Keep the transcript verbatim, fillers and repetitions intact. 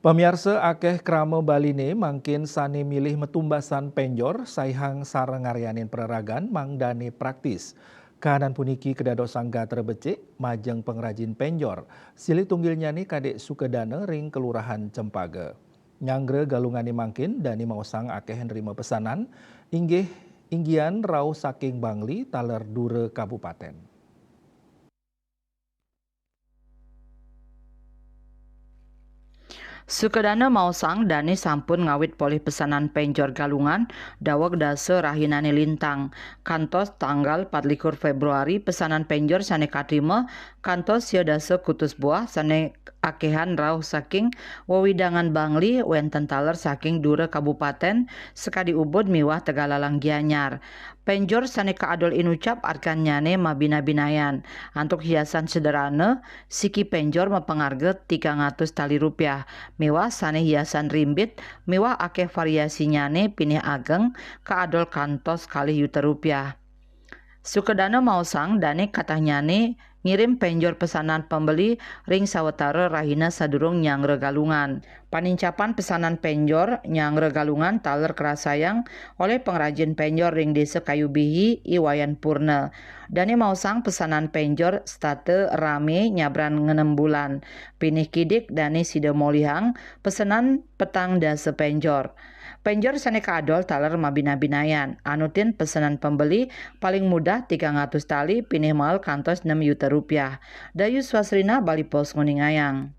Pamiarsa, akeh krama Baline mangkin sane milih matumbasan penjor saihang sareng ngaryanin praragan mangdane praktis. Kahanan puniki kadadosang gatra becik majeng pangrajin penjor, silih tunggilnyane Kadek Sukedana ring Kelurahan Cempaga. Nyanggra Galungane mangkin dane maosang akeh nrima pesanan, inggih inggian rauh saking Bangli taler dura kabupaten. Sukedana maosang dane sampun ngawit polih pesanan penjor Galungan daweg dasa rahinane lintang. Kantos tanggal patlikur Februari, pesanan penjor sane katrima kantos sia dasa kutus buah, sane akehan rauh saking wewidangan Bangli, wenten taler saking dura kabupaten, sakadi Ubud miwah Tegalalang Gianyar. Penjor sane kaadol inucap arkannyane mabina-binayan. Antuk hiasan sederhana, siki penjor mapangarga tigang atus tali rupiah, miwah sane hiasan rimbit miwah akeh variasinyane pinih ageng, kaadol kantos kalih yuta rupiah. Sukedana maosang dane katahnyane ngirim penjor pesanan pembeli ring sawatara rahina sadurung nyanggra Galungan. Panincapan pesanan penjor nyanggra Galungan taler karasayang olih pangrajin penjor ring Desa Kayu Bihi, I Wayan Purna. Dane maosang pesanan penjor setata rame nyabran ngenem bulan. Pinih kidik dane sida molihang pesanan petang dasa penjor. Penjor sane kaadol taler mabina-binayan, anutin pesanan pembeli paling mudah tigang atus tali, pinih mael kantos nem yuta rupiah. Dayu Swasrina, Bali Post, nguningayang.